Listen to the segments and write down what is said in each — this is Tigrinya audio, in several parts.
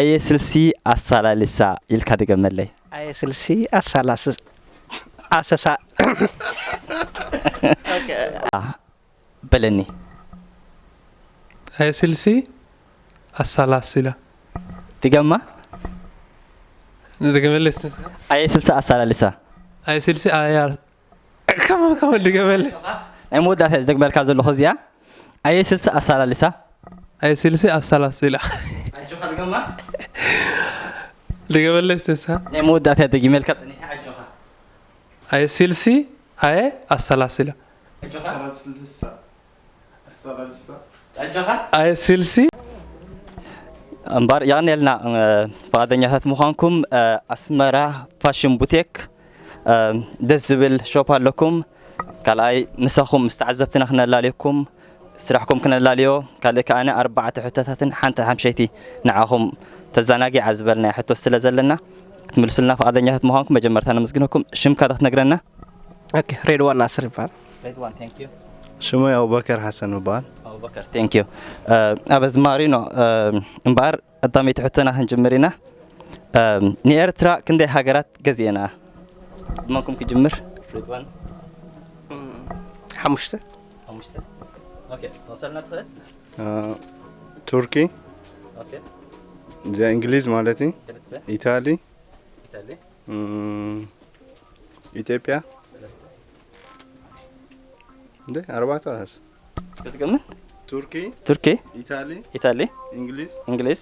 ኣየ ስልሲ ኣሳላልሳ ኢልካ ድገመለይ። ኣየ ስልሲ ኣሳላስ ኣሰሳ በለኒ። ኣየ ስልሲ ኣሳላስላ። ድገማ። ድገመለይ እስቲ። ኣየ ስልሲ ኣሳላልሳ። ኣየ ስልሲ ኣያ ከማ ከማ ድገመለይ። ናይ መወዳእታ እየ ዝደግመልካ ዘለኹ እዚኣ። ኣየ ስልሲ ኣሳላልሳ። ኣየ ስልሲ ኣሳላስላ። ኣጆኻ ድገማ። ድገመለይ እስቲ። ናይ መወዳእታ እየ ደጊመልካ ጸኒሐ። ኣጆኻ። ኣየ ስልሲ ኣየ ኣሳላስላ። ኣጆኻ። ኣጆኻ። ኣየ ስልሲ እምበር የቐንየልና፣ እ፣ ፍቓደኛታት ምዃንኩም። እ፣ ኣስመራ ፋሽን ቡቴክ፣ እ፣ ደስ ዝብል ሾፕ ኣለኩም። ካልኣይ ምሳኹም ምስ ተዓዘብትና ክነላልየኩም ስራሕኩም ክነላልዮ፣ ካልእ ከኣ ኣርባዕተ ሕቶታትን ሓንቲ ሓምሸይቲ ንዓኹም ተዘናጊዓ ዝበልናያ ሕቶ ስለ ዘለና ክትምልሱልና ፍቓደኛታት ምዃንኩም መጀመርታ ነመስግነኩም። ሽምካ ዶ ክትነግረና? ኦኬ፣ ሬድዋን ናስር ይባል። ሬድዋን፣ thank you። ሽመይ ኣቡበከር ሓሰን ምባል። ኣቡበከር፣ thank you። እ፣ ኣብ ኣዝማሪኖ፣ እ፣ እምበኣር ቀዳመይቲ ሕቶና ክንጅምር ኢና። እ፣ ንኤርትራ ክንደይ ሃገራት ገዚኤና? ብመንኩም ክጅምር? ሬድዋን። ሓሙሽተ። ሓሙሽተ። ኦኬ፣ መሰልና ትኽእል? እ፣ ቱርኪ፣ ኦኬ። እዚኣ እንግሊዝ ማለት እዩ። ክልተ። ኢታሊ፣ ኢታሊ። እም፣ ኢትዮጵያ። ሰለስተ። እንደ ኣርባዕተ ራስ። እስከ ትገምት። ቱርኪ፣ ቱርኪ፣ ኢታሊ፣ ኢታሊ፣ እንግሊዝ፣ እንግሊዝ፣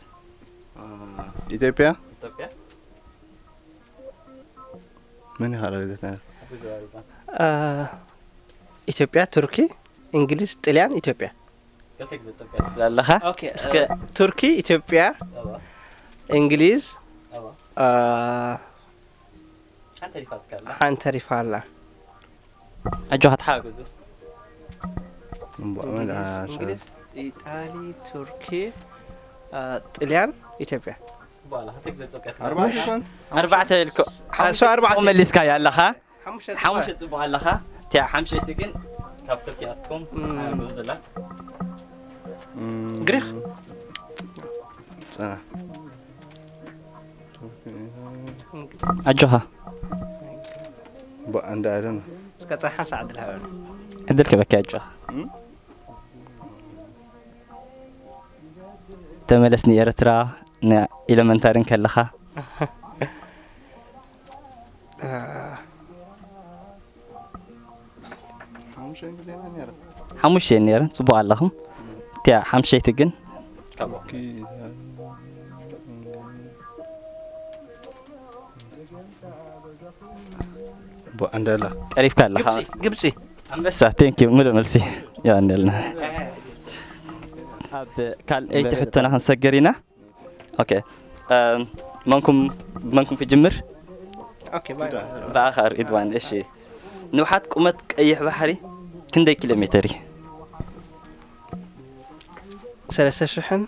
እ፣ ኢትዮጵያ። ኢትዮጵያ። መን ይኻል ርግተና? ብዙ ኣሪፋ። አ፣ ኢትዮጵያ፣ ቱርኪ፣ እንግሊዝ፣ ጥልያን፣ ኢትዮጵያ። ክልተ ግዜ ኢትዮጵያ ትብል ኣለኻ። ኦኬ፣ እስከ እ፣ ቱርኪ፣ ኢትዮጵያ፣ ኣዋ። እንግሊዝ፣ ኣዋ። አ፣ ሓንቲ ሪፋትካ ኣላ። ሓንቲ ሪፋ ኣላ። ኣጆኻ ተሓጋገዙ። እምቧ፣ መን፣ አ፣ እንግሊዝ፣ ኢጣሊ፣ ቱርኪ፣ አ፣ ጥልያን፣ ኢትዮጵያ። ጽቡቕ ኣላ። ክልተ ግዜ ኢትዮጵያ ትብል። ኣርባዕተ ይኾን? ኣርባዕተ ኢልኮ። ሓምሳ ኣርባዕተ። መሊስካ ኣለኻ። ሓሙሽተ ሓሙሽተ ጽቡቕ ኣለኻ። እቲኣ ሓምሸይቲ ግን ካብ ክልቲኣትኩም እም። ሓጋገዙ ዘላ። እም፣ ግሪኽ። ጽናሕ። ኣጆኻ። ባ-፣ እንዳ ኣደና። እስከ ጸሓ ሰዓት ድልሃበ። ዕድል ክበኪ ኣጆኻ። እም? ተመለስ ንኤርትራ፣ ንኤለመንታሪ ከለኻ። ሓሙሽተ ግዜ ኢና ነይረ። ሓሙሽተ እየን ነይረን፣ ጽቡቕ ኣለኹም። እቲኣ ሓምሸይቲ ግን ባ-፣ እንዳ ኣላ። ቀሪብካ ኣለኻ። ግብጺ፣ ግብጺ። ኣንበሳ፣ thank you፣ ምሉእ መልሲ። የቐንየልና። ኣብ ካልኣይቲ ሕቶና ክንሰግር ኢና። ኦኬ። እም፣ መንኩም፣ መንኩም ክጅምር? ኦኬ፣ ባይ። ብኣኻ ሪድዋን፣ እሺ። ንውሓት ቁመት ቀይሕ ባሕሪ ክንደይ ኪሎ ሜተር እዩ? ሰለስተ ሽሕን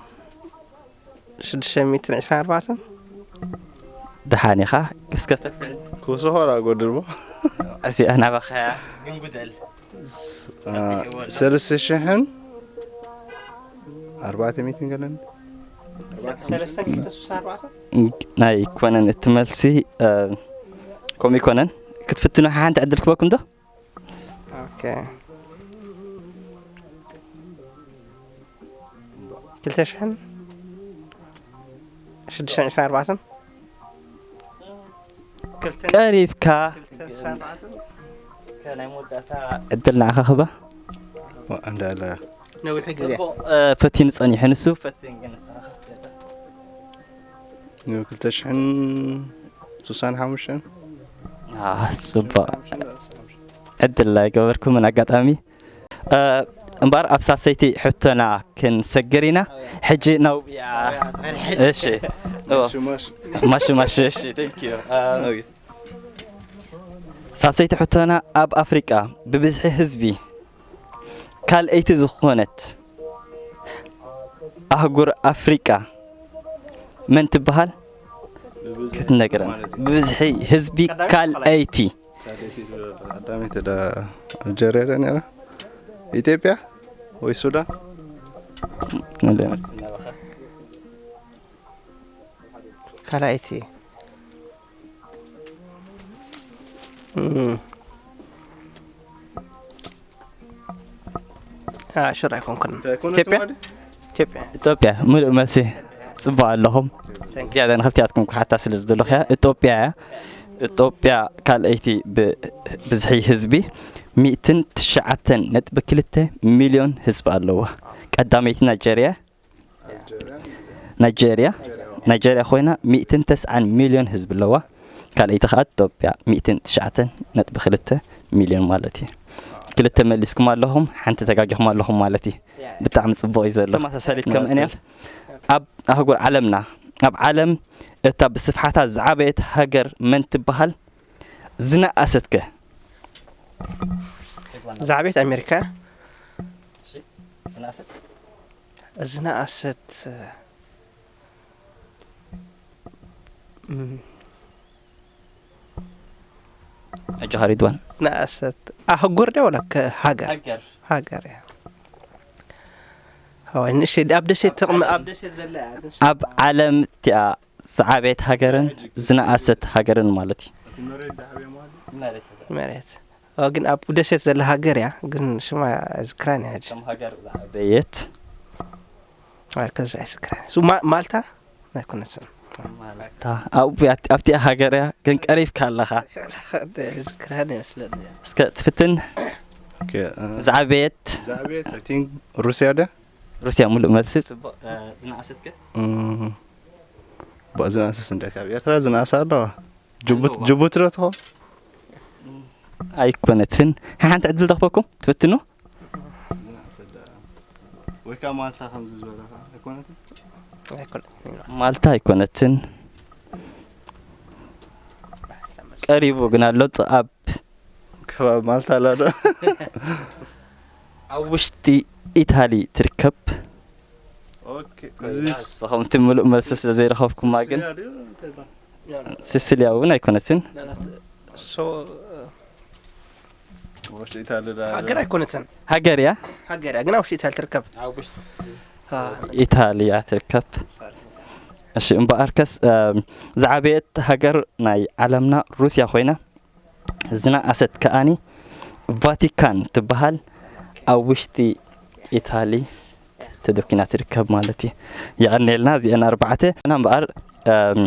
ሽዱሽተ ሚእትን ዕስራን ኣርባዕተን። ደሓን ኢኻ? እስከ ፈትን። ክውስኾ ራ ጎድልቦ። እዚኣ ናባኻ እያ፣ ግን ጉደል። አ፣ ሰለስተ ሽሕን ኣርባዕተ ሚእትን ገለን። ሰለስተ ክልተ ስሳ ኣርባዕተ። ናይ ኮነን እቲ መልሲ፣ እ፣ ከምኡ ይኮነን። ክትፍትኑ ሓንቲ ዕድል ክበኩም ዶ? ኦኬ። ክልተ ሽሕን ሽዱሽተ ዕስራን ኣርባዕተን። ክልተ ቀሪብካ። ክልተ ስሳ ኣርባዕተን። እስከ ናይ መወዳእታ ዕድል ንዓኻ ክባ። ዋ፣ እንዳ ኣላ። ነዊሕ ግዜ። ጽቡቕ፣ እ፣ ፈቲኑ ጸኒሑ ንሱ፣ ፈትን ግን ንስኻ ክትፈትን። ንክልተ ሽሕን ስሳን ሓሙሽተን። አ፣ ጽቡቕ። ዕድል ኣይገበርኩምን ኣጋጣሚ። እ፣ እምበኣር ኣብ ሳሰይቲ ሕቶና ክንሰግር ኢና። ሕጂ ናብያ። እሺ። ኦ፣ ሽማሽ። ማሽ፣ ማሽ፣ እሺ፣ thank you። እ፣ ሳሰይቲ ሕቶና፣ ኣብ ኣፍሪቃ ብብዝሒ ህዝቢ ካልኣይቲ ዝኾነት ኣህጉር ኣፍሪቃ መን ትበሃል? ክትነግረን። ብብዝሒ ህዝቢ ካልኣይቲ። ካልኣይቲ ቀዳመይቲ ዳ ኣልጀርያ ዳ ነይራ? ኢትዮጵያ ወይ ሱዳን? መለመስ። ካልኣይቲ። እም። አ፣ ሽር ኣይኮንኩን። እንታይ ኮነት ኢትዮጵያ? ማለት? ኢትዮጵያ። ኢትዮጵያ፣ ምሉእ መልሲ። ጽቡቕ ኣለኹም። Thank you። ዝያዳ ንኽልቲኣትኩም ክሓታ ስለ ዝደለኹ እያ። ኢትዮጵያ እያ። ኢትዮጵያ ካልኣይቲ ብብዝሒ ህዝቢ፣ ሚእትን ትሽዓተን ነጥቢ ክልተ ሚልዮን ህዝቢ ኣለዋ። ቀዳመይቲ ናይጀርያ፣ ናይጀርያ፣ ናይጀርያ ኮይና ሚእትን ተስዓን ሚልዮን ህዝቢ ኣለዋ። ካልኣይቲ ኸኣ ኢትዮጵያ ሚእትን ትሽዓተን ነጥቢ ክልተ ሚልዮን ማለት እዩ። ክልተ መሊስኩም ኣለኹም፣ ሓንቲ ተጋጊኹም ኣለኹም ማለት እዩ። ብጣዕሚ ጽቡቕ እዩ ዘሎ። ተመሳሳሊት ከም እኔል ኣብ ኣህጉር ዓለምና፣ ኣብ ዓለም እታ ብስፍሓታ ዝዓበየት ሃገር መን ትበሃል? ዝነኣሰት ከ? ዝዓበየት ኣሜሪካ። ዝነኣሰት? ዝነኣሰት፣ እም፣ ኣጆኻ ሪድዋን። ዝነኣሰት ኣህጉር ድያ ወላ ከ-፣ ሃገር? ሃገር። ሃገር እያ። ወይ ንእሽተይ ኣብ ደሴት ትቕመ-፣ ኣብ ደሴት ዘላ እያ። ኣብ ዓለም እቲኣ ዝዓበየት ሃገርን ዝነኣሰት ሃገርን ማለት እዩ። መሬት። ኦ፣ ግን ኣብ ደሴት ዘላ ሃገር እያ፣ ግን ሽማ ኣይዝክራን እያ ሕጂ። ከም ሃገር ዝዓበየት። ኣይ፣ ከዚ ኣይዝክራን። ሱ-፣ ማ-፣ ማልታ? ኣይኮነትን። ማልታ። ኣብ-፣ ኣብቲኣ ሃገር እያ፣ ግን ቀሪብካ ኣለኻ። ኣይዝክራን ይመስለኒ። እስከ ትፍትን። ኦኬ፣ እ፣ ዝዓበየት። ዝዓበየት፣ I think፣ ሩስያ ድያ? ሩስያ፣ ሙሉእ መልሲ። ጽቡቕ፣ እ፣ ዝነኣሰት ከ? እም፣ ባ-፣ ዝነኣሰስ እንደ ካብ ኤርትራ ዝነኣሳ ኣለዋ። ጅቡቲ፣ ኣለዋ። ጅቡቲ ዶ ትኸውን? ኣይኮነትን። ሓንቲ ዕድል ተኽበኩም፣ ትፍትኑ? ወይ ከዓ ማልታ ከምዚ ዝበለ ከዓ ኣይኮነትን? ኣይኮነትን። ማልታ ኣይኮነትን። ቀሪቡ ግን ኣሎ፣ ጥ-፣ ኣብ ከባቢ ማልታ ኣላ ዶ? ኣብ ውሽጢ ኢታሊ ትርከብ። ኦኬ፣ ኮይና እዚስ ንስኹም እቲ ምሉእ መልሲ ስለ ዘይረኸብኩማ ግን፣ ስያ ድዩ? እንታይ ይበሃል? ሲሲልያ እውን ኣይኮነትን። ሶ-፣ ውሽጢ ኢታሊ ዳ-፣ ሃገር ኣይኮነትን። ሃገር እያ? ሃገር እያ፣ ግን ኣብ ውሽጢ ኢታሊ ትርከብ። ኣብ ውሽጢ አ። ኢታሊ እያ ትርከብ። እሺ፣ እምበኣርከስ፣ እም፣ ዝዓበየት ሃገር ናይ ዓለምና ሩስያ ኮይና፣ ዝነኣሰት ከኣኒ ቫቲካን ትበሃል፣ ኣብ ውሽጢ ኢታሊ ተደኪና ትርከብ ማለት እዩ። የቐንየልና። እዚአን ኣርባዕተ እና እምበኣር፣ እም፣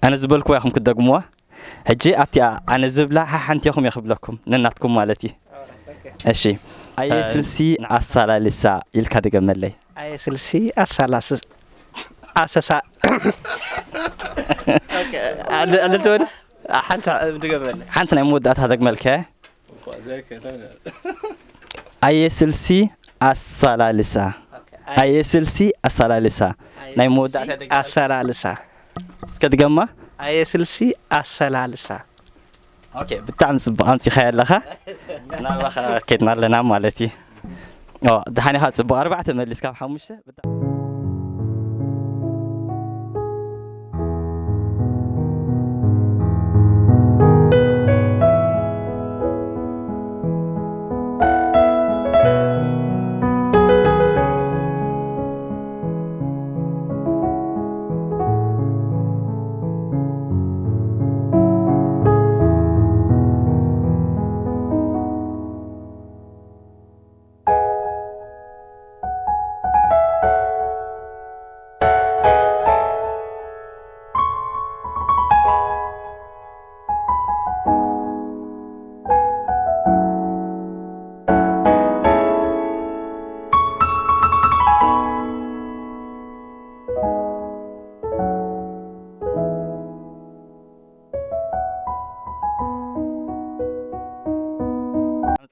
ኣነ ዝበልኩዋ ኢኹም ክትደግሙዋ። ሕጂ ኣብቲኣ ኣነ ዝብላ ሓሓንቲ ኢኹም እየ ክብለኩም፣ ነናትኩም ማለት እዩ። እሺ። ኣየ እ፣ ስልሲ ኣሳላልሳ ኢልካ ድገመለይ። ኣየ ስልሲ ኣሳላስ-፣ ኣሰሳ-፣ ኦኬ፣ ኣለ-፣ ኣለልተ ወደ? ሓንቲ ድገመለይ። ሓንቲ ናይ መወዳእታ ደግመልከ። ኣየ ስልሲ ኣሳላልሳ። ኦኬ፣ ኣየ ኣየ ስልሲ ኣሳላልሳ። ኣየ ናይ ስልሲ መወዳእታ ደግ-፣ ኣሰላልሳ። እስከ ድገማ። ኣየ ስልሲ ኣሰላልሳ። ኦኬ፣ ብጣዕሚ ጽቡቕ ኣምጺኻዮ ኣለኻ። ናባኻ ከድና ኣለና ማለት እዩ። ኦ፣ ደሓን ኢኻ፣ ጽቡቕ። ኣርባዕተ መሊስ ካብ ሓሙሽተ። ብጣዕሚ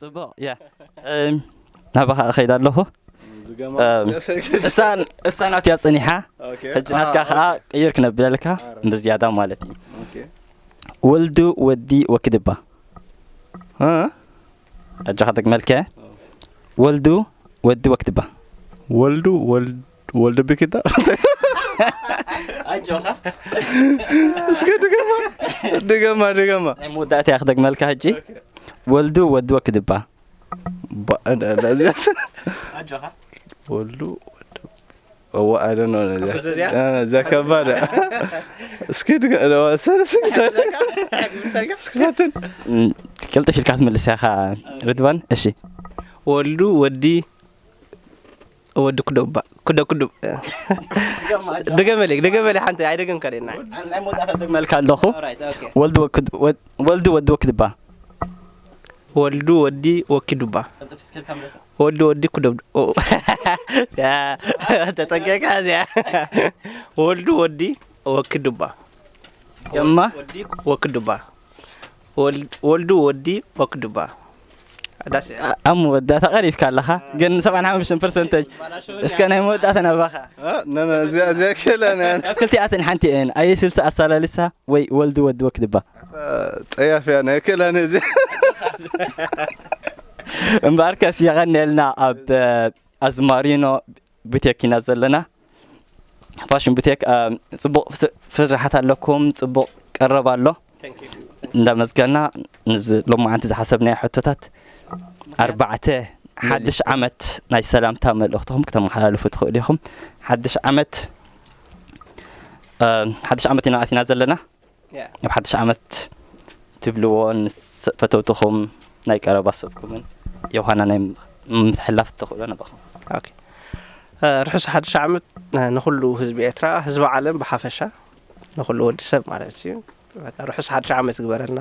ጽቡቕ፣ ያ። እም፣ ናባኻ እኸይድ ኣለኹ። ዝገማ-፣ እም፣ እሳ፣ እሳ ናትያ ጸኒሓ። ኦኬ። ሕጂ ናትካ አ፣ ከዓ ኦኬ። ቅይር ክነብለልካ ኣረ። ብዝያዳ ማለት እዩ። ኦኬ። ወልዱ ወዲ ወክድባ። እ? ኣጆኻ ደግመልከ። ኦ። ወልዱ ወዲ ወክድባ። ወልዱ ወልድ-፣ ወልዱ ቢኪታ? ኣጆኻ። እስከ ድገማ፣ ድገማ፣ ድገማ። ናይ መወዳእታ እያ ክደግመልካ ሕጂ። ኦኬ። ወልዱ ወዲ ወክድባ። ባ-፣ እንዳ፣ እንዳ፣ እዚያስ። ኣጆኻ። ወልዱ ወዲ እዋ፣ I don't know ነዚያ። እዚኣ? እ፣ እዚያ ከባድ እያ። እስኪ ድገ-፣ እ፣ ሰለስተ ጊዜ። እስኪ ፈትን። እም፣ ቅልጥፍ ኢልካ ትምልስ ኢኻ ርድዋን። እሺ። ወልዱ ወዲ ወዲ ኩደባ ኩደ ኩዱ። ደገመለይ ደገመለይ ሓንቲ ኣይደገምካ ደና። ናይ መወዳእታ ደግመልካ ኣለኹ። ወልዱ ወክድ-፣ ወ-፣ ወልዱ ወዲ ወክድባ። ወልዱ ወዲ ወኪዱባ። ወልዱ ወዲ ኩደብ። ኦ። ያ፣ ተጠንቀቃ እዚኣ። ወልዱ ወዲ ወኪዱባ። ጀማ። ወዲ ወኪዱባ። ወል-፣ ወልዱ ወዲ ወኪዱባ። ዳስ። ኣብ መወዳእታ ቀሪብካ ኣለኻ፣ ግን ሰብዓን ሓሙሽተን ፐርሰንተጅ። እስከ ናይ መወዳእታ ናባኻ። እ፣ ነ፣ ነ፣ እዚኣ፣ እዚኣ ክእላ እያ። ካብ ክልቲኣተን ሓንቲ እየን። ኣየ ስልሲ ኣሳላልሳ ወይ ወልዱ ወዲ ወክድባ። ጸያፍ እያ፣ ናይ ክእላ እዚኣ። እምበኣርከስ የቐንየልና። ኣብ ኣዝማሪኖ ቡቴክ ኢና ዘለና። ፋሽን ቡቴክ፣ እ፣ ጽቡቕ ስ-፣ ስራሓት ኣለኩም፣ ጽቡቕ ቀረብ ኣሎ። እንዳመስገና፣ ንዚ ሎማዓንቲ ዝሓሰብናዮ ሕቶታት ኣርባዕተ፣ ሓድሽ ዓመት ናይ ሰላምታ መልእኽትኹም ክተመሓላልፉ ትኽእሉ ኢኹም። ሓድሽ ዓመት፣ እ፣ ሓድሽ ዓመት ኢና ኣቲና ዘለና። ያ። ኣብ ሓድሽ ዓመት ትብልዎ ንስ-፣ ፈተውትኹም፣ ናይ ቀረባ ሰብኩምን ዮሃና ናይ ምትሕላፍ ትኽእሎ ነበኹም። ኦኬ። እ፣ ርሑስ ሓድሽ ዓመት፣ እ፣ ንኹሉ ህዝቢ ኤርትራ፣ ህዝቢ ዓለም ብሓፈሻ፣ ንኹሉ ወዲ ሰብ ማለት እዩ። በቃ ርሑስ ሓድሽ ዓመት ይግበረልና።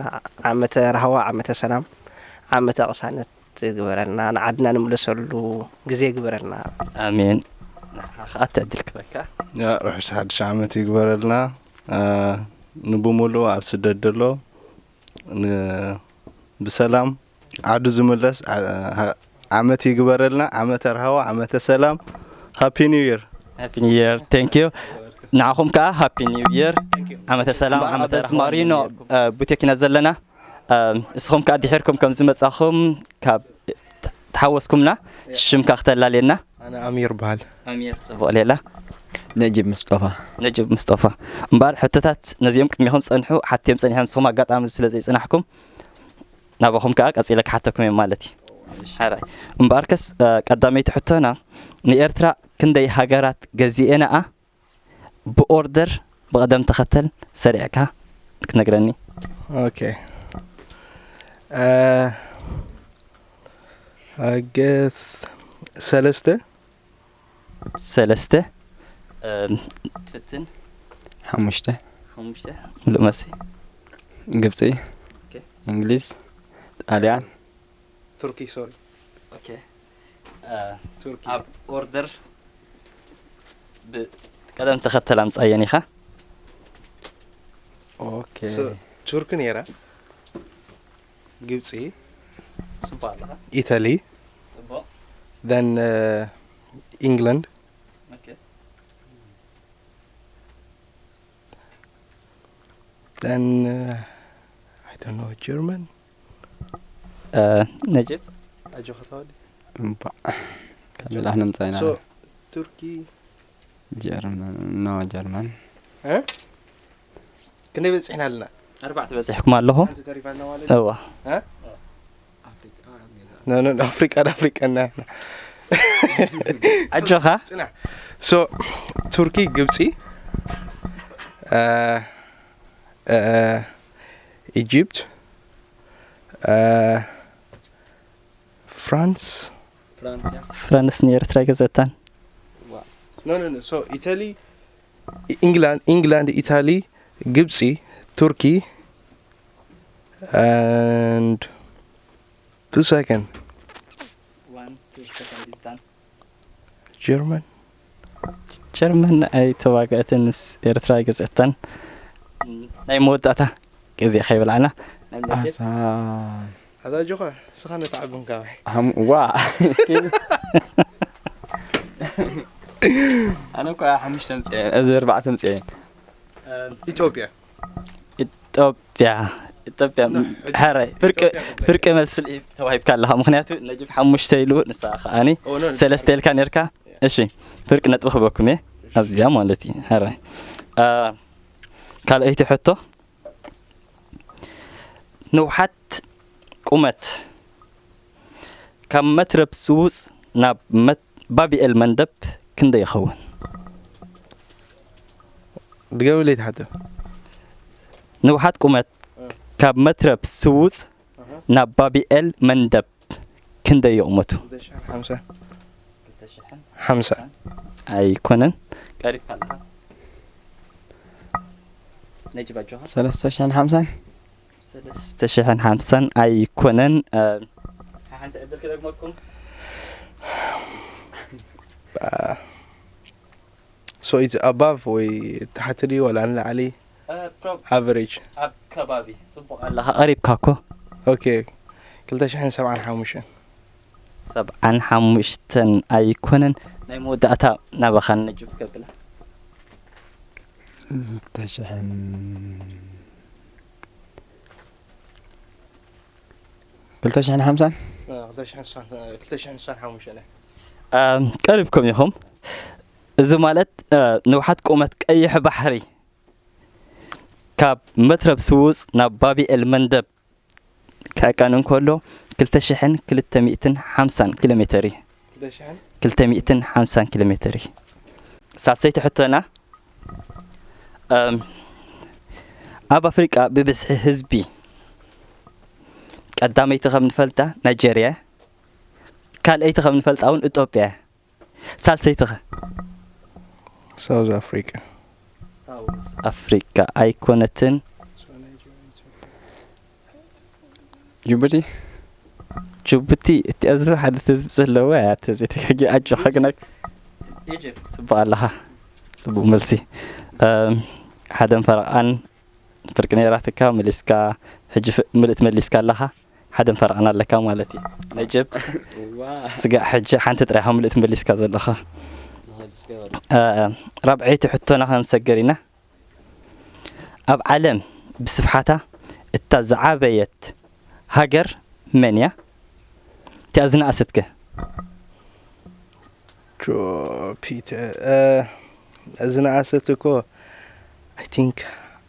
ዓመተ ራህዋ፣ ዓመተ ሰላም፣ ዓመተ ቅሳነት ይግበረልና። ንዓድና ንምለሰሉ ግዜ ይግበረልና። ኣሜን። ንዓኻ ከዓ እቲ ዕድል ክበካ። ያ፣ ርሑስ ሓድሽ ዓመት ይግበረልና። እ፣ ንብሙሉእ ኣብ ስደት ዘሎ ን-፣ ብሰላም ዓዱ ዝምለስ ዓ-፣ ዓ-፣ ዓመት ይግበረልና። ዓመተ ርሃዋ፣ ዓመተ ሰላም። ሃፒ ኒው ይር። ሃፒ ኒው ይር። Thank you። ንዓኹም ከዓ ሃፒ ኒው ይር። ዓመተ ሰላም፣ ዓመተ ርሃዋ። ኣዝማሪኖ፣ እ፣ ቡቴክ ኢና ዘለና። እ፣ እስኹም ከዓ ድሒርኩም ከም ዝመጻኹም ካብ ተሓወስኩምና፣ ሽምካ ክተላልየና። ኣነ ኣሚር በሃል። ኣሚር፣ ጽቡቕ ሌላ። ነጂብ ምስጦፋ። ነጅብ ምስጦፋ። እምበኣር ሕቶታት ነዚኦም ቅድሚኹም ጸንሑ፣ ሓትዮም ጸኒሖም፣ ንስኹም ኣጋጣሚ ስለ ዘይጽናሕኩም ናባኹም ከኣ ቀጺለ ክሓተኩም እዮም ማለት እዩ። ሓራይ። እምበኣርከስ፣ እ፣ ቀዳመይቲ ሕቶና፣ ንኤርትራ ክንደይ ሃገራት ገዚኤናኣ? ብኦርደር፣ ብቕደም ተኸተል ሰሪዕካ ክትነግረኒ። ኦኬ። እ፣ I guess ሰለስተ። ሰለስተ። እ፣ ትፍትን። ሓሙሽተ። ሓሙሽተ። ምሉእ መልሲ። ግብፂ። ኦኬ። እንግሊዝ። ጣልያን። ቱርኪ፣ ሶሪ። ኦኬ። እ፣ ቱርኪ። ኣብ ኦርደር ብቀደም ተኸተል ኣምጻየን ኢኻ። ኦኬ። ሶ፣ ቱርኪ ነይራ፣ ግብፂ፣ ጽቡቕ ኣለኻ። ኢታሊ፣ ጽቡቕ። then ኢንግላንድ፣ ኦኬ። then I don't know፣ ጀርመን። እ፣ ነጅብ። ኣጆኻ ተዋዲ። እምባዕ። ካብ ላሕ ነምጻ ኢና። ሶ፣ ቱርኪ። ጀርመን። ኖ፣ ጀርመን። እ? ክንደይ በፂሕና ኣለና? ኣርባዕተ በፂሕኩም ኣለኹ። ሓንቲ ተሪፋና ማለት እዋ። እ? ኖ፣ ኖ፣ ኣፍሪቃ፣ ኣፍሪቃ እና ኣጆኻ። ፅና። ሶ፣ ቱርኪ፣ ግብፂ፣ እ፣ እ፣ ኢጅፕት፣ እ፣ ፍራንስ። ፍራንስ ንኤርትራ ኣይገዘእታን። ኖ፣ ኖ፣ ኖ። ሶ፣ ኢታሊ፣ ኢንግላንድ፣ ኢንግላንድ፣ ኢታሊ፣ ግብፂ፣ ቱርኪ፣ and two second፣ ጀርመን። ጀርመን ኣይተዋግአትን፣ ምስ ኤርትራ ኣይገዘእታን። ናይ መወዳእታ ግዜ ከይበላዕና። ናይ መጀ-፣ ኣሳ ኣታ ጆኻ፣ ስኻ ነተዓብን ካባይ። ሃም-፣ ዋ። እስኪ። ኣነ እኮ ሓሙሽተ ምጽኤ፣ እዚ ኣርባዕተ ምጽኤ። ኢትዮጵያ። ኢትዮጵያ፣ ኢትዮጵያ፣ ና፣ ሕጂ ሕራይ፣ ፍርቂ፣ ኢትዮጵያ ክበል። ፍርቂ መልሲ ተዋሂብካ ኣለኻ። ምኽንያቱ ነጅብ ሓሙሽተ ኢሉ፣ ንሳ ከኣኒ ኦ፣ ኖ፣ ኖ። ሰለስተ ኢልካ ነርካ። እሺ፣ ፍርቂ ነጥቢ ክበኩም እየ፣ ኣብዚኣ ማለት እዩ። ሕራይ። አ፣ ካልኣይቲ ሕቶ፣ ንውሓት ቁመት ካብ መትረብ ስውፅ ናብ መት-፣ ባቢኤል መንደብ ክንደይ ይኸውን? ድገምለይ ትሓተ። ንውሓት ቁመት ካብ መትረብ ስውጽ ናብ ባቢኤል መንደብ ክንደይ ይቕመቱ? ሓምሳ ኣይኮነን። ቀሪብካ ኣለኻ። ነጅብ ኣጆኻ። ሰለስተ ሽሕን ሓምሳን። ሰለስተ ሽሕን ሓምሳን ኣይኮነን። ሓንቲ ዕድል ክደግመኩም። So it's above ወይ ታሕቲ ድዩ ዋላ ንላዕሊ? Average። ኣብ ከባቢ ጽቡቕ ኣለኻ፣ ቀሪብካ እኮ። ኦኬ። ክልተ ሽሕን ሰብዓን ሓሙሽተን። ሰብዓን ሓሙሽተን ኣይኮነን። ናይ መወዳእታ ናባኻ ነጅብ ከብላ። ክልተ ሽሕን ክልተ ሽሕን ሓምሳን። ክልተ ሽሕን ስሳን ሓሙሽተን። ቀሪብኩም ኢኹም። እዚ ማለት ንውሓት ቁመት ቀይሕ ባሕሪ ካብ መትረብ ስውጽ ናብ ባቢኤል መንደብ ክዕቀን እንከሎ ክልተ ሽሕን ክልተ ሚእትን ሓምሳን ኪሎ ሜተር እዩ። ክልተ ሚእትን ሓምሳን ኪሎ ሜተር እዩ። ሳልሰይቲ ሕቶና፣ ኣብ ኣፍሪቃ ብብዝሒ ህዝቢ ቀዳመይቲ ከም ንፈልጣ ናይጀርያ፣ ካልኣይቲ ከም ንፈልጣ እውን ኢትዮጵያ። ሳልሰይትኸ? ሳውዝ ኣፍሪቃ። ሳውዝ ኣፍሪቃ ኣይኮነትን። ጅቡቲ። ጅቡቲ እቲኣ ዝሮ ሓደ ህዝቢ ዘለዋ እያ። ተዘይተጋጊ ኣጆኻ ግና ጽቡቕ ኣለኻ። ጽቡቕ መልሲ። ሓደን ፈረቓን ፍርቂ ነይራትካ፣ መሊስካ፣ ሕጂ ምልእቲ መሊስካ ኣለኻ። ሓደን ፈረቓን ኣለካ ማለት እዩ። ነጅብ፣ ስጋዕ ሕጂ ሓንቲ ጥራይ ኢኻ ምልእቲ መሊስካ ዘለኻ። ራብዐይቲ ሕቶና ክንሰግር ኢና። ኣብ ዓለም ብስፍሓታ እታ ዝዓበየት ሃገር መን እያ? እቲኣ ዝነኣሰትከ? ጆፒተር ዝነኣሰት እኮ I think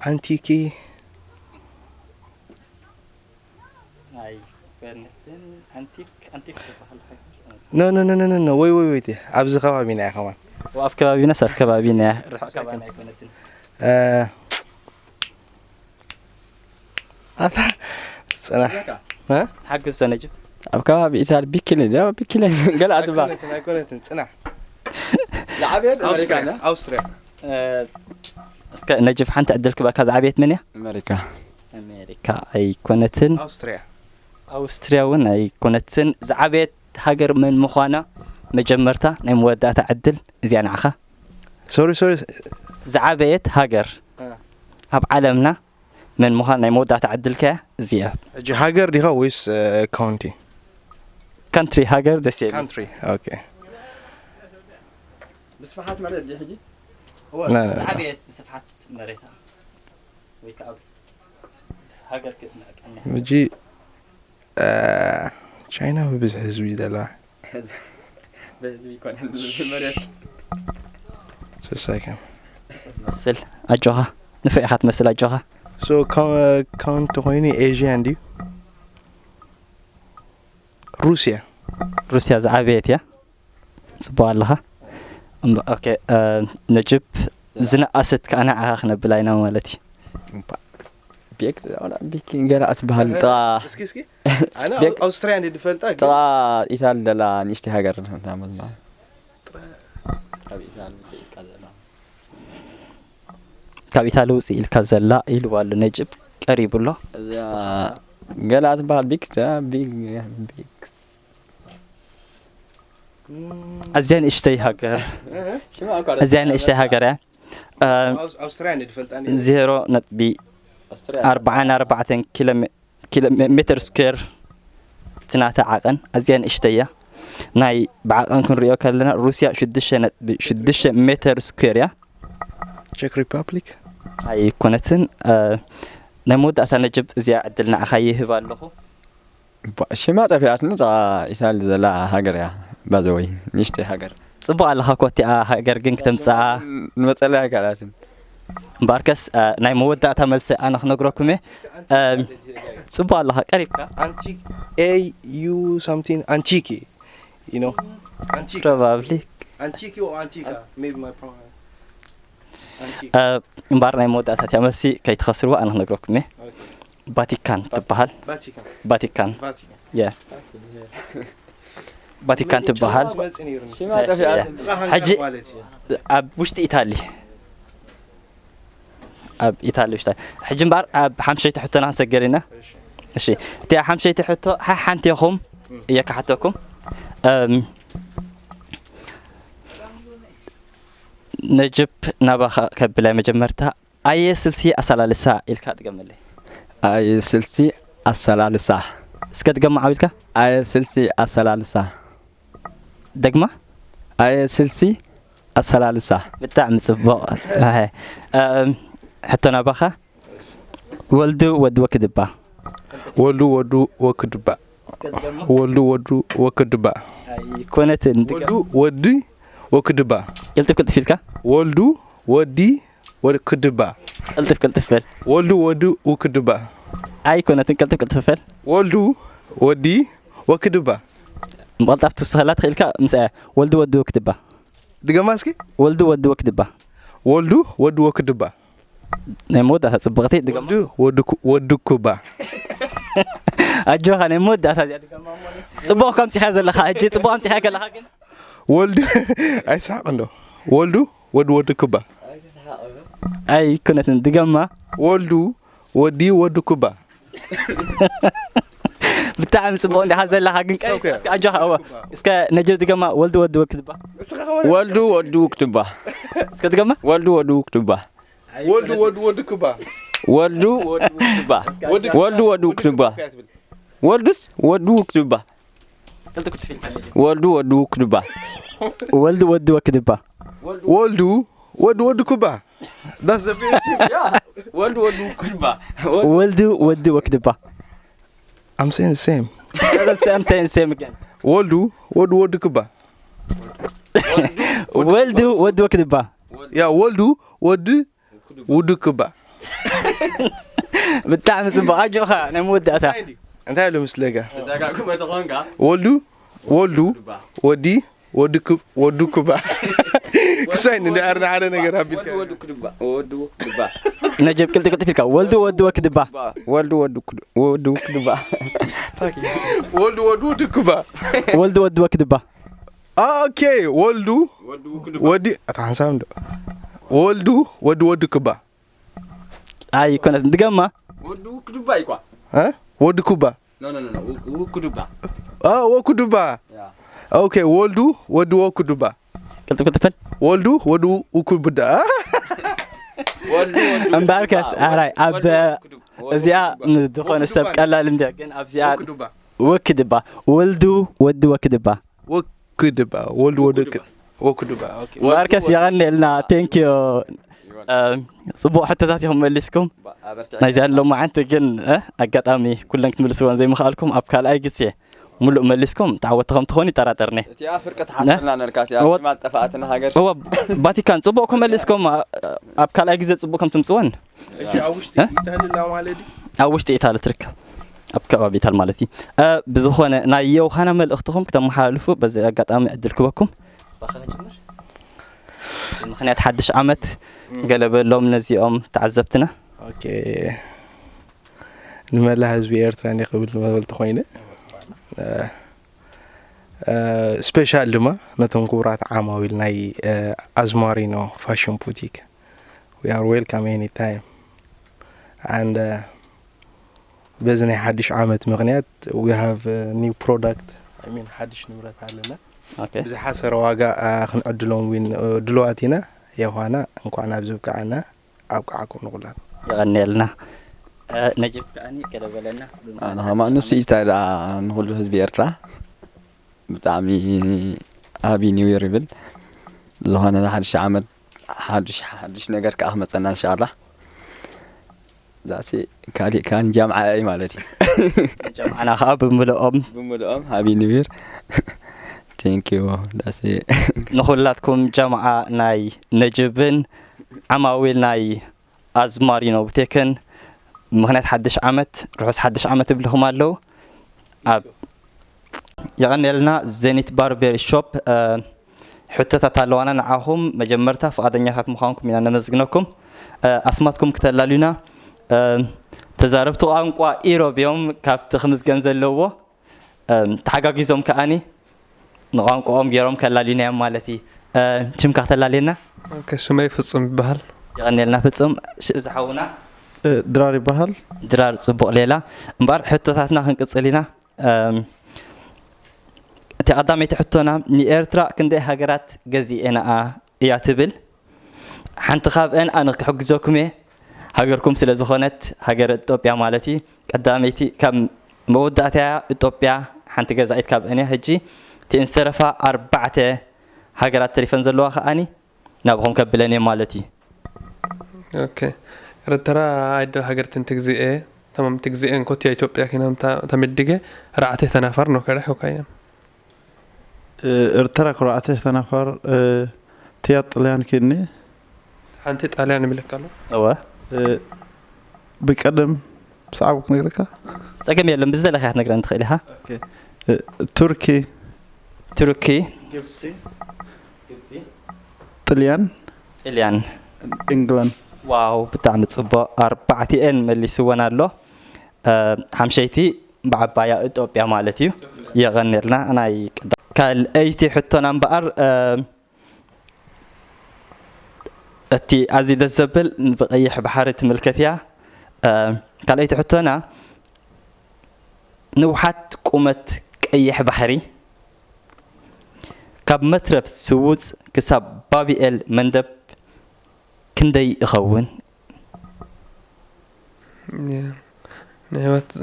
ኣንቲኪ። ኣይኮነትን። ኣንቲክ ኣንቲክ ዝበሃል ሃገር። ኖ ኖ ኖ ኖ ኖ፣ ወይ ወይ ወይ፣ ኣብዚ ከባቢና እያ ከማን። ኣብ ከባቢናስ ኣብ ከባቢና እያ፣ ርሑቕ ከባቢና ኣይኮነትን። ኣታ ጽናሕ። እ? ሓግዝ ሰነጅብ። ኣብ ከባቢ ኢሳል ቢኪለ ቢኪለ ገለ ኣትባ ኣይኮነትን ኣይኮነትን፣ ጽናሕ። ዝዓበየት ኣሜሪካ እያ። ኣውስትርያ። እስከ ነጅብ ሓንቲ ዕድል ክበካ፣ ዝዓበየት መን እያ? ኣሜሪካ። ኣሜሪካ ኣይኮነትን። ኣውስትርያ። ኣውስትርያ እውን ኣይኮነትን። ዝዓበየት ሃገር መን ምዃና መጀመርታ ናይ መወዳእታ ዕድል እዚኣ ንዓኻ። ሶሪ ሶሪ። ዝዓበየት ሃገር ኣብ ዓለምና መን ምዃን ናይ መወዳእታ ዕድልካ እያ እዚኣ። ሕጂ ሃገር ዲኻ ወይስ ካውንቲ? ካንትሪ፣ ሃገር ደስ የብል። ካንትሪ። ኦኬ። ብስፍሓት መሬት ድዩ ሕጂ? ና፣ ና፣ ና። ዝዓበየት ብስፍሓት መሬታ ወይ ከዓ ብስ-፣ ሃገር ክእና ቀንያ። ሕጂ ቻይና ብብዝሒ ህዝቢ እዩ ዘለዋ። በህዝቢ ይኮነን መሬት። ስሳይ ከም ትመስል ኣጆኻ፣ ንፍዕ ኢኻ ትመስል ኣጆኻ። So ካውንቲ ኮይኑ ኤዥያ እንድዩ። ሩስያ። ሩስያ ዝዓበየት እያ። ጽቡቕ ኣለኻ። እምበ-፣ ኦኬ፣ እ፣ ነጅብ ዝነኣሰት ከኣ ንዓኻ ክነብላ ኢና ማለት እዩ። እምባ-፣ ቤክ፣ ቢኪ ገላ እትበሃል ጥቓ እስኪ፣ እስኪ። ኣነ ቤክ-፣ ኣውስትርያ እንዲ ድፈልጣ፣ ግን ጥቓ ኢታሊ ዘላ ንእሽተይ ሃገር እንዳመልና። ካብ ኢታሊ ውፅእ ኢልካ ዘላ። ካብ ኢታሊ ውፅእ ኢልካ ዘላ ኢልዋ ኣሎ ነጅብ፣ ቀሪቡ ኣሎ። እዛ ገላ እትበሃል ቢክ፣ ቢክ፣ ቢክ። ኣዝያ ንእሽተይ ሃገር። ሽማ እኳ ደስ ኣዝያ ይላል። ንእሽተይ ሃገር እያ። እ፣ ኣውስ-፣ ኣውስትርያ እንዲ ድፈልጣ፣ እኔ ዜሮ ነጥቢ ኣውስትርያ። ኣርባዓን ኣርባዕተን ኪሎ ሜ-፣ ኪሎ ሜ-፣ ሜተር ስኩዌር እቲ ናታ ዓቐን ኣዝያ ንእሽተይ እያ። ናይ ብዓቐን ክንሪኦ ከለና ሩስያ ሽዱሽተ ነጥቢ ሽዱሽተ ሜተር ስኩዌር እያ። ቼክ ሪፐብሊክ። ኣይኮነትን። እ፣ ናይ መወዳእታ ነጅብ እዚኣ ዕድል ንዓኻ ይህብ ኣለኹ። ባ-፣ ሽማ ጠፊኣትኒ፣ ጥቓ ኢታሊ ዘላ ሃገር እያ። ባዘወይ ንእሽተይ ሃገር። ጽቡቕ ኣለኻ እኮ እቲኣ ሃገር ግን ክተምጽኣ። ንመጸለያ ኣይከኣላትን። እምበኣርከስ፣ እ፣ ናይ መወዳእታ መልሲ ኣነ ክነግረኩም እየ። እ፣ ጽቡቕ ኣለኻ፣ ቀሪብካ። ኣንቲክ፣ A U something ኣንቲኪ፣ you know? ኣንቲክ። Probably። ኣንቲኪ or ኣንቲካ? Maybe my pronoun. እምበኣር ናይ መወዳእታ እቲኣ መልሲ ከይትኸስርዋ ኣነ ክነግረኩም እየ። ቫቲካን ትበሃል። ቫቲካን። ቫቲካን። ቫቲካን። የ። ቫቲካን ትበሃል። ሽማ ጠፊኣትኒ። ሕጂ ኣብ ውሽጢ ኢታሊ፣ ኣብ ኢታሊ ውሽጢ። ሕጂ እምበኣር ኣብ ሓምሸይቲ ሕቶና ክንሰገር ኢና። እሺ፣ እቲኣ ሓምሸይቲ ሕቶ ሓሓንቲ ኢኹም እየ ክሓተኩም። እም፣ ነጅብ፣ ናባኻ ከብላይ መጀመርታ። ኣየ ስልሲ ኣሰላልሳ ኢልካ ድገመለይ። ኣየ ስልሲ ኣሰላልሳ። እስከ ድገማ ዓው ኢልካ። ኣየ ስልሲ ኣሰላልሳ። ደግማ። ኣየ ስልሲ ኣሰላልሳ። ብጣዕሚ ጽቡቕ። ኣሀ። እም፣ ሕቶ ናባኻ። ወልዱ ወዲ ወክድባ። ወልዱ ወዱ ወክድባ። እስከ ድገማ። ወልዱ ወዱ ወክድባ። ኣይኮነትን፣ ድገም። ወልዱ ወዲ ወክድባ። ቅልጥፍ ቅልጥፍ ኢልካ። ወልዱ ወዲ ወክድባ። ቅልጥፍ ቅልጥፍ በል። ወልዱ ወዱ ወክድባ። ኣይኮነትን፣ ቅልጥፍ ቅልጥፍ በል። ወልዱ ወዲ ወክድባ። ምቕልጣፍ ትውስኸላ ትኽእልካ፣ ምስ ኣያ። ወልዱ ወዲ ወክድባ። ድገማ እስኪ። ወልዱ ወዲ ወክድባ። ወልዱ ወዲ ወክድባ። ናይ መወዳእታ ጽብቕቲ፣ ድገማ። ወልዱ ወዲ ኩ-፣ ወዲ ኩባ። ኣጆኻ፣ ናይ መወዳእታ እዚኣ ድገማ እሞ። ጽቡቕ ከምጺኻ ዘለኻ፣ ሕጂ ጽቡቕ ከምጺኻ ከለኻ ግን። ወልዱ ኣይስሓቕ እንዶ። ወልዱ ወዲ ወዲ ኩባ። ኣይኮነትን፣ ድገማ። ወልዱ ወዲ ወዲ ኩባ። ብጣዕሚ ጽቡቕ እንዲኻ ዘለኻ ግን ቀይ-፣ እስከ ኣጆኻ፣ እወ። እስከ ነጀ ድገማ፣ ወልዱ ወዲ ወክትባ። ወልዱ ወዱ ክትባ። እስከ ድገማ። ወልዱ ወዱ ክትባ። ወልዱ ወዱ ወዱ ክባ። ወልዱ ወዱ ክትባ። ወዲ ወልዱ ወዱ ክትባ። ወልዱስ ወዱ ክትባ። ወልዱ ወዱ ክትባ። ወልዱ ወዱ ወክድባ። ወልዱ ወዱ ወዱ ክባ። That's the best. Yeah. ወልዱ ወዱ ክትባ። ወልዱ ወዱ ወክድባ። I'm saying the same. I'm saying the same again. ወልዱ ወዱ ወዱ ክባ። ወልዱ ወዱ ወክድባ። ያ ወልዱ ወዲ ውዱ ክባ። ብጣዕሚ ጽቡቕ፣ ኣጆኻ፣ ናይ መወዳእታ። እንታይ ኢሉ ምስለጋ? ተደጋግመ ተኾንካ። ወልዱ፣ ወልዱ፣ ወዲ፣ ወዱ ክብ-፣ ወዱ ክባ። ክሳይ እንደ ኣርና ሓደ ነገር ኣቢልካ። ወዱ፣ ወዱ ክድባ፣ ወዱ ክድባ። ነጀብ ቅልጥፍ ቅልጥፍ ኢልካ፣ ወልዱ፣ ወዱ፣ ወክድባ። ወልዱ፣ ወዱ፣ ክድ-፣ ወዱ ክድባ። ወልዱ፣ ወዱ፣ ወዱ ክባ። ወልዱ፣ ወዱ፣ ወክድባ። ኦኬ፣ ወልዱ፣ ወዲ፣ ኣታ ሓንሳብ እንዶ። ወልዱ፣ ወዲ፣ ወዱ ክባ። ኣይኮነትን። ድገማ። ወዱ ክድባ ይኳ። እ? ወዲ ኩባ። ኖ፣ ኖ፣ ኖ፣ ኖ፣ ው-፣ ውኩድባ። አ፣ ወኩድባ። ያ። ኦኬ፣ ወልዱ ወዲ ወኩድባ። ቅልጥፍ ቅልጥፍ በል። ወልዱ ወዲ ውኩብዳ። ወልዱ ወዲ እምበኣርከስ፣ ውኩድባ። ኣራይ፣ ኣብ ወልዱ ወዲ ውኩድባ። እዚኣ ወዲ ንዝኾነ ሰብ ውኩድባ። ቀላል እንድያ፣ ግን ኣብዚኣ ወኩድባ። ወክድባ። ወልዱ ወዲ ወክድባ። ወክድባ፣ ወልዱ ወዲ ወክድባ። ወክድባ፣ ኦኬ። ማርከስ፣ የቐንየልና። ቴንክ ዩ። እ፣ ጽቡቕ ሕቶታት ኢኹም መሊስኩም። ናይዚኣ ሎማዓንቲ ግን፣ እ፣ ኣጋጣሚ ኩለን ክትምልስወን ዘይምኽኣልኩም፣ ኣብ ካልኣይ ግዜ ሙሉእ መሊስኩም ተዓወትቲ ከም ትኾኑ ይጠራጠርኒ። እቲኣ ፍርቂ ትሓስበልና ነርካ፣ እቲኣ እወ-፣ ሽማ ዝጠፍኣትና ሃገር። እወ፣ ቫቲካን ጽቡቕ እኮ መሊስኩም፣ ኣ-፣ ኣብ ካልኣይ ግዜ ጽቡቕ ከም ትምጽወን። እቲ ኣብ ውሽጢ እ? ኢታሊ ኣላ ማለት ድዩ? ኣብ ውሽጢ ኢታሊ ትርከብ። ኣብ ከባቢ ኢታሊ ማለት እዩ። እ፣ ብዝኾነ ናይ ዮሃና መልእኽትኹም ክተመሓላልፉ በዚ ኣጋጣሚ ዕድል ክበኩም። ባኻ ጅምር። ምኽንያት ሓድሽ ዓመት እም። ገለ በሎም ነዚኦም ተዓዘብትና። ኦኬ። ንመላ ህዝቢ ኤርትራ እንዲየ ክብል መበል ተኾይነ። እ፣ እ፣ ስፔሻል ድማ ነቶም ክቡራት ዓማዊል ናይ፣ እ፣ ኣዝማሪኖ ፋሽን ቡቲክ። We are welcome anytime. And, uh, በዚ ናይ ሓድሽ ዓመት ምኽንያት we have, uh, new product, I mean ሓድሽ ንብረት ኣለና። ኦኬ። ብዝሓሰረ ዋጋ፣ uh፣ ክንዕድሎም እውን፣ uh፣ ድልዋት ኢና። ዮሃና እንኳዕ ናብዚ ብቅዓና፣ ኣብቅዓኩም ንኹላትኩም። የቐንየልና። Uh፣ ነጅብ ከኣኒ ገለ በለና። ኣነ ኸማ ንሱ እዩ እንታይ ደኣ ንኹሉ ህዝቢ ኤርትራ ብጣዕሚ ሃቢ ኒው ይር ይብል። ዝኾነ ሓድሽ ዓመት ሓድሽ፣ ሓድሽ ነገር ከኣ ክመጸና እንሻኣላህ። ዛሲ ካሊእ ከኣ ንጃምዓ እዩ ማለት እዩ። ጃምዓና ከኣ ብምልኦም። ብምልኦም ሃቢ ኒው ይር። ቴንክ ዩ ዳሴ። ንኹላትኩም ጃምዓ ናይ ነጅብን ዓማዊል ናይ ኣዝማሪኖ ቡቴክን ምኽንያት ሓድሽ ዓመት፣ ርሑስ ሓድሽ ዓመት እብልኹም ኣለዉ። ኣብ የቐንየልና ዜኒት ባርቤሪ ሾፕ፣ እ፣ ሕቶታት ኣለዋና ንዓኹም። መጀመርታ ፍቓደኛታት ምዃንኩም ኢና ነመስግነኩም። እ፣ ኣስማትኩም ክተላልዩና፣ እ፣ ተዛረብቲ ቋንቋ ኢሮብ እዮም ካብቲ ክምዝገን ዘለዎ። እ፣ ተሓጋጊዞም ከኣኒ ንቋንቋኦም ገይሮም ከላልዩና እዮም ማለት እዩ። እ፣ ሽምካ ክተላልየና? ኦኬ፣ ሽመይ ፍጹም ይበሃል። የቐንየልና ፍጹም። ሽእ ዝሓውና? እ፣ ድራር ይበሃል። ድራር ጽቡቕ ሌላ። እምበኣር ሕቶታትና ክንቅጽል ኢና። እም፣ እቲ ቀዳመይቲ ሕቶና፣ ንኤርትራ ክንደይ ሃገራት ገዚኤናኣ እያ ትብል። ሓንቲ ካብአን ኣነ ክሕግዘኩም እየ፣ ሃገርኩም ስለ ዝኾነት፣ ሃገረ ኢትዮጵያ ማለት እዩ። ቀዳመይቲ ካብ መወዳእታ እያ ኢትዮጵያ፣ ሓንቲ ገዛኢት ካብአን እያ። ሕጂ እቲአን ዝተረፋ ኣርባዕተ ሃገራት ተሪፈን ዘለዋ ከኣኒ ናብኹም ከብለን እየ ማለት እዩ። ኦኬ፣ ኤርትራ ኣይደ ሃገርትን ትግዚኤ፣ ተማም ትግዚኤ እንኮ እቲያ ኢትዮጵያ ኪናም ተምድገ ራዕተ ተናፋር ነው ከረሕ ኡካያን። ኤርትራ ኩራዕተ ተናፋር፣ ትያ ጥልያን ኪኒ። ሓንቲ ጣልያን ይብለካ ኣሎ። እወ። ብቀደም ብሰዓቡ ክነግረካ። ጸገም የለን፣ ብዝደለኻ ክትነግረን ትኽእል ኢኻ። ቱርኪ፣ ቱርኪ፣ ጥልያን፣ ጥልያን። ኢንግላንድ። ዋው፣ ብጣዕሚ ጽቡቕ። ኣርባዕቲኤን መሊስወን ኣሎ። እ፣ ሓምሸይቲ ብዓባያ ኢትዮጵያ ማለት እዩ። የቐንየልና። ናይ ቀዳ-፣ ካልኣይቲ ሕቶና እምበኣር፣ እ፣ እቲ ኣዝዩ ደስ ዘብል ብቐይሕ ባሕሪ ትምልከት እያ። እ፣ ካልኣይቲ ሕቶና፣ ንውሓት ቁመት ቀይሕ ባሕሪ ካብ መትረብ ስውጽ ክሳብ ባቢኤል መንደብ ክንደይ ይኸውን?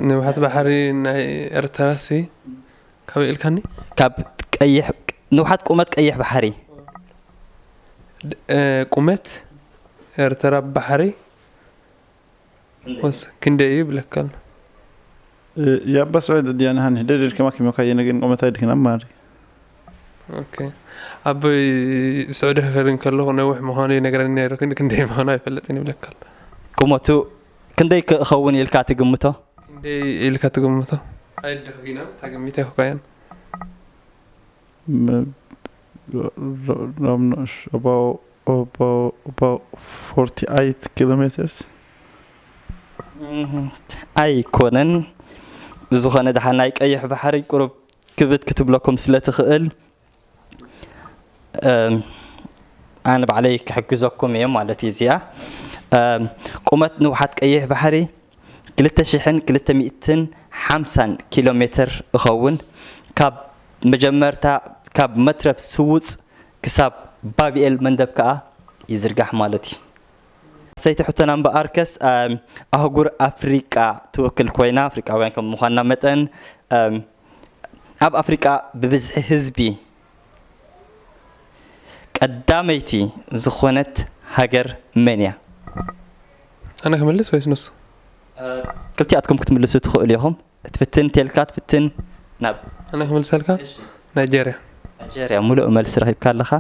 ንውሓት ባሕሪ ናይ ኤርትራ ሲ ካበይ ኢልካኒ? ካብ ቀይሕ፣ ንውሓት ቁመት ቀይሕ ባሕሪ። ቁመት ኤርትራ ባሕሪ ወስ ክንደይ እዩ ይብለካ ኣሎ። ያባ ስዑድ ድያና ሃኒ ደድል ከማ ኪሞካ የነግን ቁመታ ድክና ማሪ። ኦኬ። ኣቦይ ስዑዲ ክኸድ እንከለኹ ነዊሕ ምዃኑ ይነግረኒ ነይሩ፣ ግን ክንደይ ምዃኑ ኣይፈልጥን ይብለካ ኣሎ። ቁመቱ ክንደይ ክኸውን ኢልካ ትግምቶ? ክንደይ ኢልካ ትግምቶ? ኣይደኽጊና ታገሚት ኣይኮካያን። About, about, about forty-eight kilometers. ኣይኮነን። ብዝኾነ ደሓን ናይ ቀይሕ ባሕሪ ቁሩብ ክብድ ክትብለኩም ስለ ትኽእል፣ ኣነ ባዕለይ ክሕግዘኩም እየ ማለት እዩ። እዚኣ ቁመት ንውሓት ቀይሕ ባሕሪ ክልተ ሽሕን ክልተ ሚእትን ሓምሳን ኪሎ ሜትር እኸውን። ካብ መጀመርታ ካብ መትረብ ስውፅ ክሳብ ባብኤል መንደብ ከዓ ይዝርጋሕ ማለት እዩ። ሰይቲ ሕቶና እምበኣርከስ ኣህጉር ኣፍሪቃ ትውክል ኮይና ኣፍሪቃውያን ከም ምዃንና መጠን ኣብ ኣፍሪቃ ብብዝሒ ህዝቢ ቀዳመይቲ ዝኾነት ሃገር መን እያ? ኣነ ክምልስ ወይስ ንሱ? ክልቲኣትኩም ክትምልሱ ትኽእሉ ኢኹም። ትፍትን ቴልካ ትፍትን ናብ ኣነ ክምልሰልካ ናይጀርያ። ናይጀርያ ሙሉእ መልሲ ረኺብካ ኣለኻ።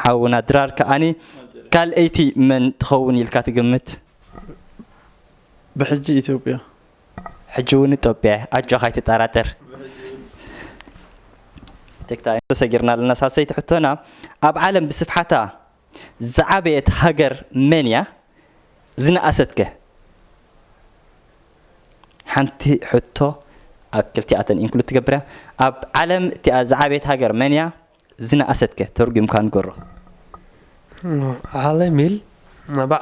ሓውና ድራር ከኣኒ ካልኣይቲ መን ትኸውን ኢልካ ትግምት? ብሕጂ ኢትዮጵያ። ሕጂ እውን ኢትዮጵያ እያ። ኣጆኻ ኣይትጠራጠር። ተሰጊርና ኣለና። ሳሰይቲ ሕቶና ኣብ ዓለም ብስፍሓታ ዝዓበየት ሃገር መን እያ? ዝነኣሰት ከ? ሓንቲ ሕቶ ኣብ ክልቲኣተን ኢንክሉድ ትገብር እያ። ኣብ ዓለም እቲኣ ዝዓበየት ሃገር መን እያ? ዝነኣሰት ከ? ተርጒምካ ንገሮ። ዓለሚል ነባ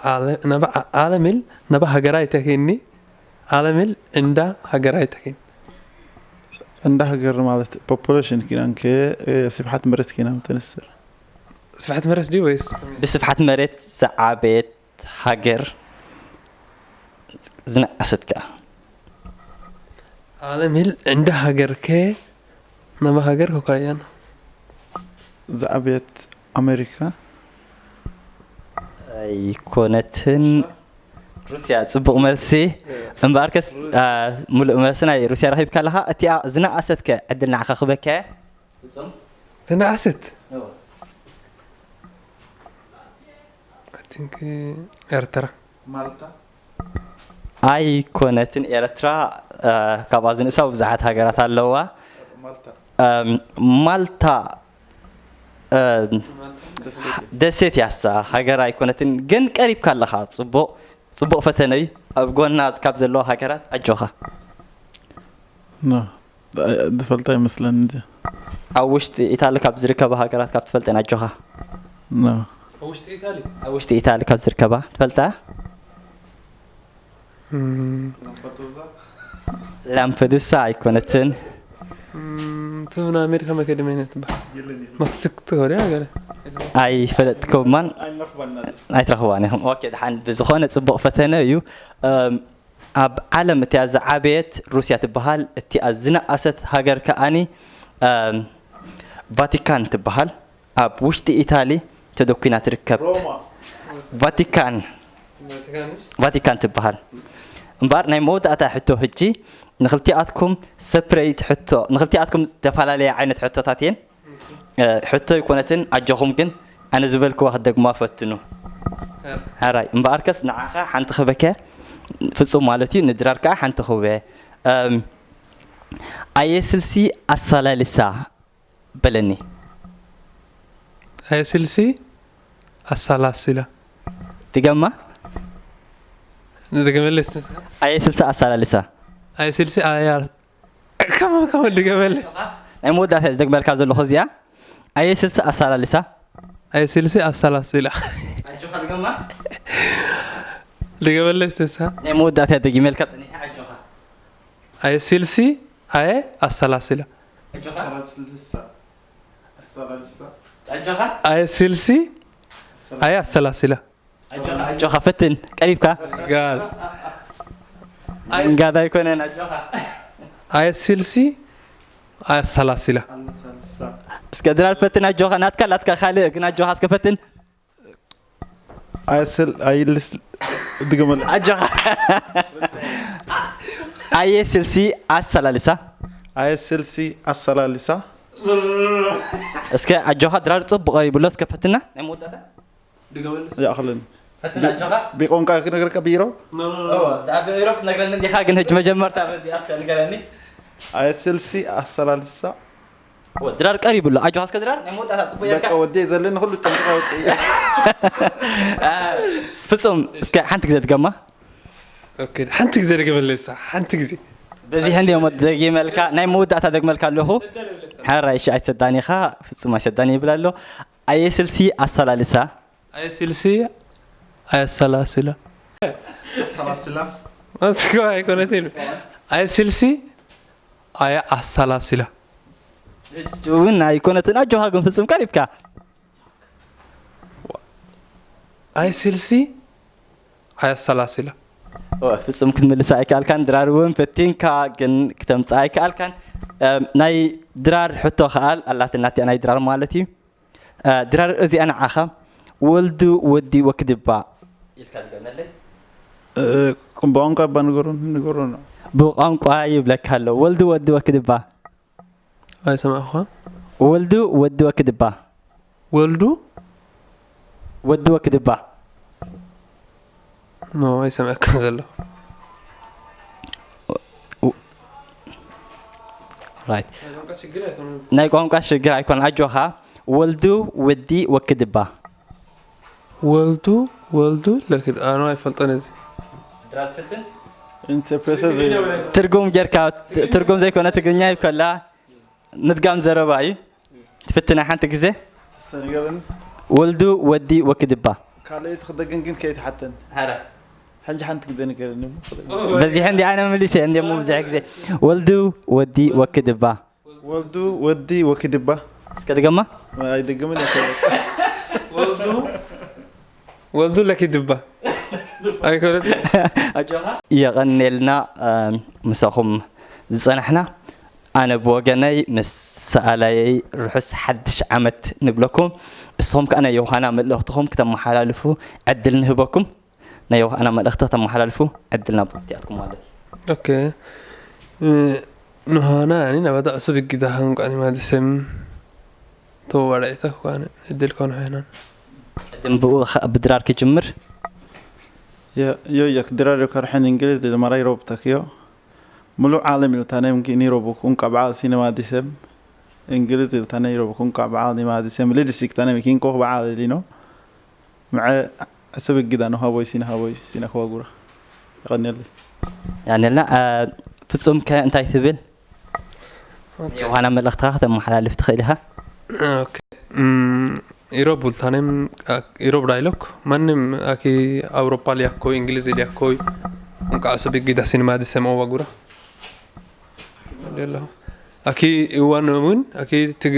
ዓለሚል ነባ ሃገራይ ተኪኒ ዓለሚል እንዳ ሃገራይ ተኪን። እንዳ ሃገር ማለት ፖፑሌሽን ኪናን ከ ስፍሓት መሬት ኪናን ተነስር። ስፍሓት መሬት ድዩ ወይስ ብስፍሓት መሬት ዝዓበየት ሃገር ዝነኣሰት ከኣ? ዓለሚል እንዳ ሃገር ከ ነባ ሃገር ኮካያን። ዝዓበየት ኣሜሪካ። ኣይኮነትን። ሩስያ ጽቡቕ መልሲ። እምበኣርከስ ሙሉእ መልሲ ናይ ሩስያ ረኺብካ ኣለኻ። እቲኣ ዝነኣሰት ከ ዕድል ንዓኻ ክበካ እየ። ፍጹም። ዝነኣሰት? I think ኤርትራ። ማልታ? ኣይኮነትን። ኤርትራ ካብኣ ዝንእሳ ብዙሓት ሃገራት ኣለዋ። ማልታ ደሴት ያሳ ሃገር ኣይኮነትን፣ ግን ቀሪብካ ኣለኻ። ጽቡቕ ጽቡቕ ፈተነ እዩ። ኣብ ጎና ካብ ዘለዋ ሃገራት ኣጆኻ። ዝፈልጣ ይመስለኒ። ኣብ ውሽጢ ኢታሊ ካብ ዝርከባ ሃገራት ካብ ትፈልጠን ኣጆኻ። ኣብ ውሽጢ ኢታሊ ካብ ዝርከባ ትፈልጣ? ላምፐዱሳ ኣይኮነትን። ትብና ኣሜሪካ መከደመ ይነት ትበሃል መክሲክ ትኸዱ ገለ ኣይፈለጥኩማን። ኣይትረኽባን ኢኹም። ኦኬ፣ ደሓን። ብዝኾነ ጽቡቕ ፈተነ እዩ። ኣብ ዓለም እቲኣ ዝዓበየት ሩስያ ትበሃል፣ እቲኣ ዝነኣሰት ሃገር ከኣኒ ቫቲካን ትበሃል። ኣብ ውሽጢ ኢታሊ ተደኲና ትርከብ። ቫቲካን ቫቲካን ትበሃል። እምበኣር ናይ መወዳእታ ሕቶ ሕጂ ንክልቲኣትኩም ሰፕረይት ሕቶ፣ ንክልቲኣትኩም ዝተፈላለየ ዓይነት ሕቶታት እየን። ሕቶ ኣይኮነትን፣ ኣጆኹም ግን ኣነ ዝበልክዋ ክደግማ ፈትኑ። ሕራይ እምበኣርከስ ንዓኻ ሓንቲ ክበከ ፍጹም ማለት እዩ፣ ንድራር ከዓ ሓንቲ ክበ። ኣየ ስልሲ ኣሳላልሳ በለኒ። ኣየ ስልሲ ኣሳላስላ። ድገማ። ድገመለስ። ኣየ ስልሲ ኣሳላልሳ። ኣየ ስልሲ ኣያ ከማ ከማ ድገመለ። ናይ መወዳእታ ዝደግመልካ ዘለኹ እዚኣ። ኣየ ስልሲ ኣሳላልሳ። ኣየ ስልሲ ኣሳላስላ። ድገመለስ ተሳ። ናይ መወዳእታ ደጊመልካ ጽኒሐ ኣጆኻ። ኣየ ስልሲ ኣየ ኣሳላስላ። ኣየ ስልሲ ኣየ ኣሳላስላ። ኣጆኻ ፈትን ቀሪብካ። ጋል ጋዳ ኣይኮነን ኣጆኻ። ኣየ ስልሲ ኣየ ኣሳላስላ። እስከ ድራር ፈትን ኣጆኻ። ናትካ ላትካ ካልእ ግን ኣጆኻ እስከ ፈትን። ኣይስል ኣይልስ ድገመል። ኣጆኻ። ኣየ ስልሲ ኣሳላልሳ። ኣየ ስልሲ ኣሳላልሳ። እስከ ኣጆኻ ድራር ጽቡቕ ቀሪብሎ። እስከ ፈትና ናይ መወዳእታ ይኣኽልን። ፈትና ኣጆኻ። ብቋንቋ ክነግረካ ብኢሮብ። ኦ፣ ኣብ ኢሮብ ትነግረኒ እንዲኻ ግን ሕጂ መጀመርታ በዚኣ እስከ ንገረኒ። ኣየ ስልሲ ኣሳላልሳ። ኦ፣ ድራር ቀሪብሎ። ኣጆኻ እስከ ድራር ናይ መወዳእታ ጽቡቕ በቃ ጌርካ። ወዲ ዘለኒ ኩሉ ጨንቃ ወፅኢ። ፍጹም እስከ ሓንቲ ግዜ ድገማ። ኦኬ፣ ሓንቲ ግዜ ድገመለይ እሳ፣ ሓንቲ ግዜ። በዚሕ እንዲኦም ደጊመልካ፣ ናይ መወዳእታ ደግመልካ ኣለኹ። ሓራይ እሺ፣ ኣይትሰዳኒ ኢኻ፣ ፍጹም ኣይሰዳኒ ይብል ኣሎ። ኣየ ስልሲ ኣሳላልሳ። ኣየ ስልሲ ኣየ ኣሳላስላ። ኣሳላስላ። ኣትከ ኣይኮነትን። ኣየ ስልሲ ኣየ ኣሳላስላ። እውን ኣይኮነትን። ኣጆኻ ግን ፍጹም ቀሪብካ። ኣየ ስልሲ ኣየ ኣሳላስላ። ኦ፣ ፍጹም ክትምልሳ ኣይከኣልካን። ድራር እውን ፈቲንካ ግን ክተምጽኣ ኣይከኣልካን። እም፣ ናይ ድራር ሕቶ ከኣ ኣላትና እቲኣ ናይ ድራር ማለት እዩ። እ፣ ድራር እዚኣ ንዓኻ ወልዱ ወዲ ወክድባ ኢልካ ድገመለይ። እ፣ ብቋንቋ እባ ንገሩን ንገሩን። ብቋንቋ ይብለካ ኣሎ። ወልዱ ወዲ ወክድባ። ኣይሰማዕኳ። ወልዱ ወዲ ወክድባ። ወልዱ ወዲ ወክድባ። ኖ ኣይሰማዕካ ዘሎ። ራይት። ናይ ቋንቋ ሽግር ኣይኮነን። ኣጆኻ። ወልዱ ወዲ ወክድባ። ወልዱ ወልዱ ለክድ ኣነ ኣይፈልጦን እዚ። ኢንተርፕሬተር ዘይ- ትርጉም ጌርካ፣ ትርጉም ዘይኮነ ትግርኛ ይኮላ ምድጋም ዘረባ እዩ። ትፍትና ሓንቲ ግዜ። እስተ ንገረኒ። ወልዱ ወዲ ወክድባ። ካልኣይቲ ክደግም ግን ከይትሓተን። ሀረ ሕጂ ሓንቲ ግዜ ንገረኒ። በዚሕ እንዲ ኣነ መሊሰ እንዲ እሞ ብዙሕ ግዜ ወልዱ ወዲ ወክድባ። ወልዱ ወዲ ወኪድባ። እስከ ድገማ። ኣይደግምን እየ። ወልዱ ወልዱ ለኪድባ ኣይኮነት። የቐኔልና። ምሳኹም ዝጸናሕና ኣነ ብወገነይ ምስ ሰኣላየይ ርሑስ ሓድሽ ዓመት ንብለኩም። እስኹም ከኣ ናይ ዮሃና መልእኽትኹም ክተመሓላልፉ ዕድል ንህበኩም። ናይ ዮሃና መልእኽቲ ክተመሓላልፉ ዕድል ናብ ክልቲኣትኩም ማለት እዩ። ኦኬ። እ፣ ንሃና ያኒ ናባታ ዕሱብ ይግዳ ሃንቋኒ ማለት ሰም ተወዳዳኢታ ኳነ ዕድል ኮነ ሄናን። ቅድም ብኡ ኸ-፣ ብድራር ክጅምር። Yo, yo, yo, ድራር ዮ ከርሐን እንግሊዝ ለማራይ ሮብ ተክዮ። ሙሉ ዓለም ኢሉ ታኔም ጊኒ ሮቡ ቁንቀብዓ ሲነማ ዲሰም። እንግሊዝ ኢልታነ ይረብኩን ቃ በዓል ኒማ ዲሰም ልድ ሲክታነ ሚኪን ኮኽ በዓል ሊኖ ምዐ ዕሱብ እግዳ ንሃቦይ ሲና ሃቦይ ሲና ከዋጉራ ይቐንየለይ። ያኔልና ፍጹም ከ እንታይ ትብል? ዮሃና መልእኽትኻ ከተመሓላልፍ ትኽእል ኢኻ። ኦኬ። እም፣ ኢሮብ ቡልታኔም ኢሮብ ዳይሎክ ማንም ኣኪ ኣውሮፓ ሊያኮይ እንግሊዝ ሊያኮይ እንቃ ዕሱብ እግዳ ሲኒማ ዲሰም ኦዋጉራ ደሎ ኣኪ እዋን እውን ኣኪ ትግ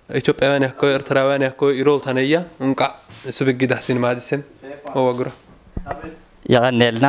ኢትዮጵያውያን ያኮ ኤርትራውያን ያኮ ኢሮል ታነያ እንቃ ዕሱብ እግዳ ሲኒማ ዲሰም ኦዋጉራ የቐንየልና።